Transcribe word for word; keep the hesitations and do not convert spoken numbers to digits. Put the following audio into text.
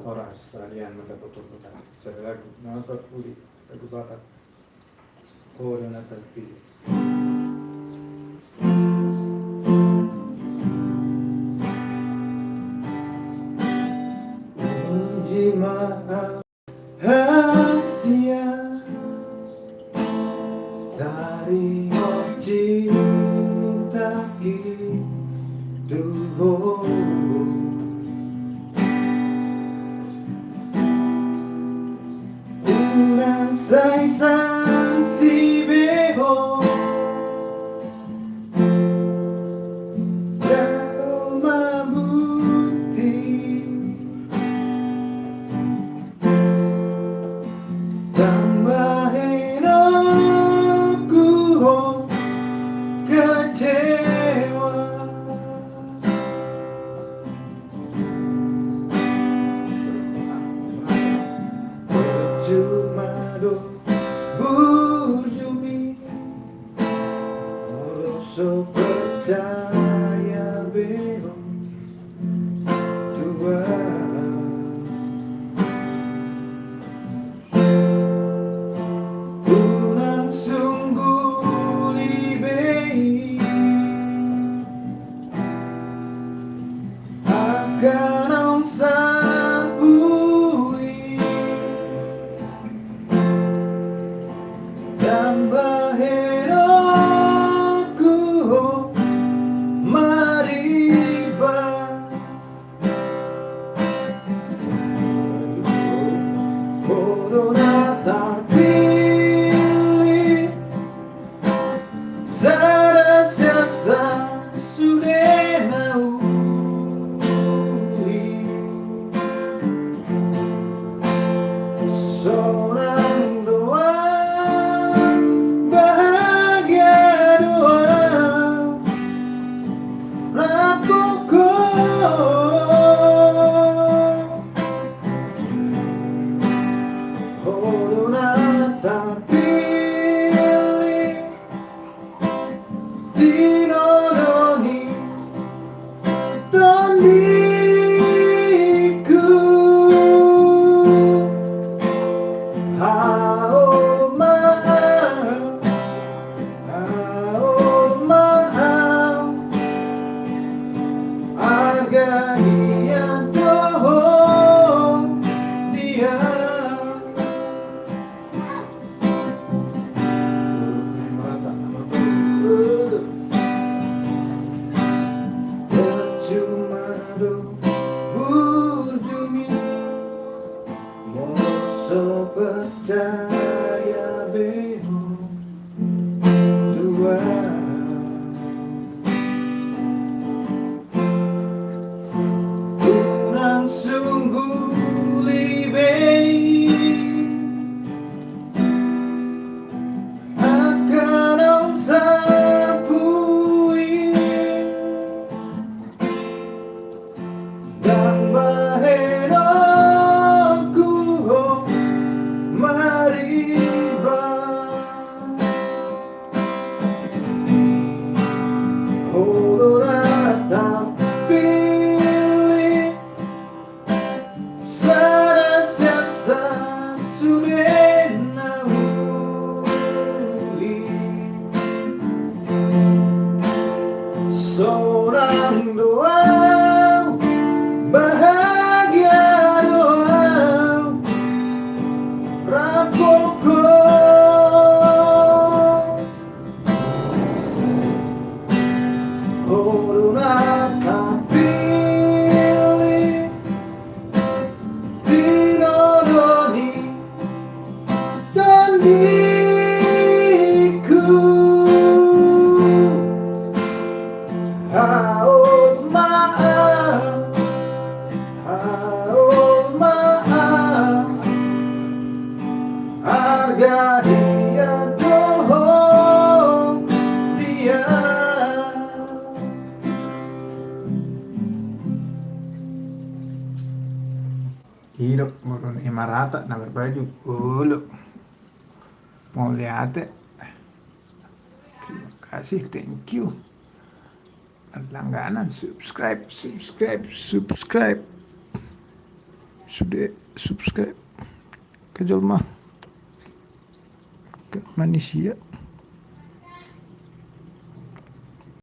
Horas, sahalian ma dapot on hita. Sada lagu na parpudi, lagu Batak. Ho do na tarpilih. Uji ma au hasian, taringot cintaki tu ho. Unang sai sangsi be ho, jalo ma bukti. Ndang bahenonku ho kecewa. Percuma do burju mi, molo so percaya be ho tu au. Unang sungguli be i, angka naung salpu i. Ndang bahenonku ho mariba. Ho do na tarpilih, sada sian sude na uli. Sonang do au, bahagia do au, rap dohot ho. Ho do na tarpilih, tinodong ni tondiku. Haol ma au, haol ma au, arga hian do ho di au. Percuma do burju mi, molo so percaya be ho tu au. Unang sungguli be i, angka naung salpu i. Ndang bahenonku ho mariba. Ho do na tarpilih, sada sian sude na uli. Sonang do au, bahagia do au, rap dohot ho. Ho do na tarpilih, tinodong ni tondiku. Haol ma au, haol ma au, arga hian do ho di au. I do, molo na i marata na marbaju, olo. Mauliate. Terima kasih, thank you. Langganan, subscribe, subscribe, subscribe. Sude subscribe ke jolma. Ke manisia.